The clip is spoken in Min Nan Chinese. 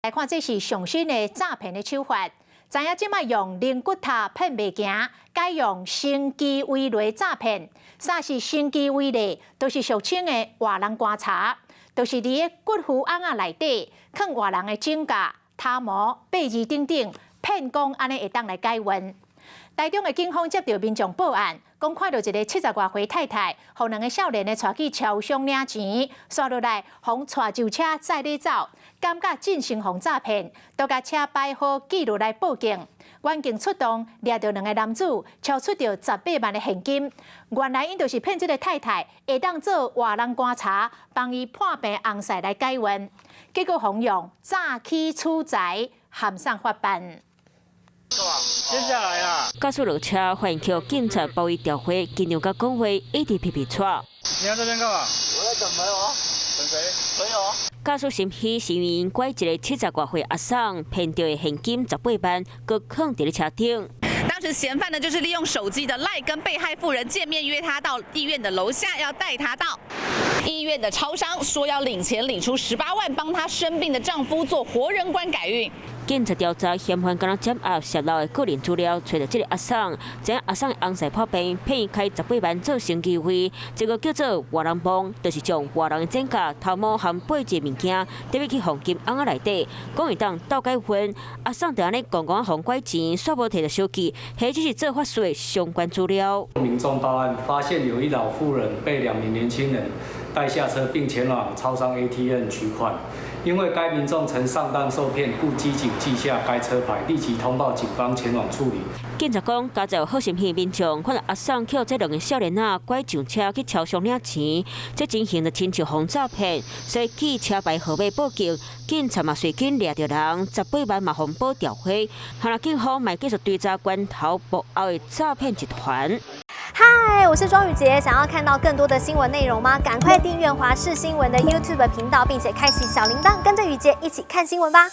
來看，這是上新的詐騙的手法。知影這擺用靈骨塔騙袂行，改用神奇威雷詐騙。啥是神奇威雷？就是俗稱的活人棺柴，就是佇个骨灰甕仔內底，囥活人的指甲、頭毛、八字等等，騙講按呢會當來解運。台中的警方接著民眾報案，講看著一个七十外歲太太，予兩个少年的帶去超商領錢，煞落來予帶上車載咧走，感覺真成予詐騙，就共車牌號記錄來報警。員警出動，掠著兩个男子，超出著18萬的現金。原來𪜶就是騙這个太太，會當做活人棺柴，幫伊破病尪婿來解運，結果予用詐欺取財，函送法辦。接下來啊！駕駛落車，發現予警察包圍調查，緊張佮講話一直皮皮掣。你在這邊幹嘛？我在等朋友啊。等誰？朋友啊。駕駛心虛，是因為拐一个七十外歲阿嬸騙著的現金十八萬，閣囥佇咧車頂。當時嫌犯呢，就是利用手機的 LINE 跟被害婦人見面，約他到醫院的樓下，要帶他到醫院的超商，說要領錢，領出18萬，幫他生病的丈夫做活人棺改運。警察調查嫌犯敢若掌握洩露的個人資料，揣著這个阿嬸，知影阿嬸的翁婿破病，騙伊開十八萬做生機費，這个叫做活人墓，就是將活人的指甲、頭毛和八字物件，特別去黃金甕仔內底，講會當鬥解運。阿嬸就按呢戇戇予拐錢，煞無提著手機，彼只是做法事的相關資料。民眾報案，發現有一老婦人被兩名年輕人帶下車，並前往超商 ATM 取款。因為該民眾曾上當受騙，故機警記下該車牌，立即通報警方前往處理。警察講，加在有好心的民眾看著阿嬸予這兩个少年仔拐上車去超商領錢，這情形就親像予詐騙，所以記車牌號碼報警，警察嘛隨緊掠著人，十八萬嘛予保調回。予予警方嘛繼續追查關頭幕後的詐騙集團。嗨，我是莊宇傑，想要看到更多的新聞內容嗎？趕快訂閱華視新聞的 YouTube 頻道，並且開啟小鈴鐺，跟着宇傑一起看新聞吧。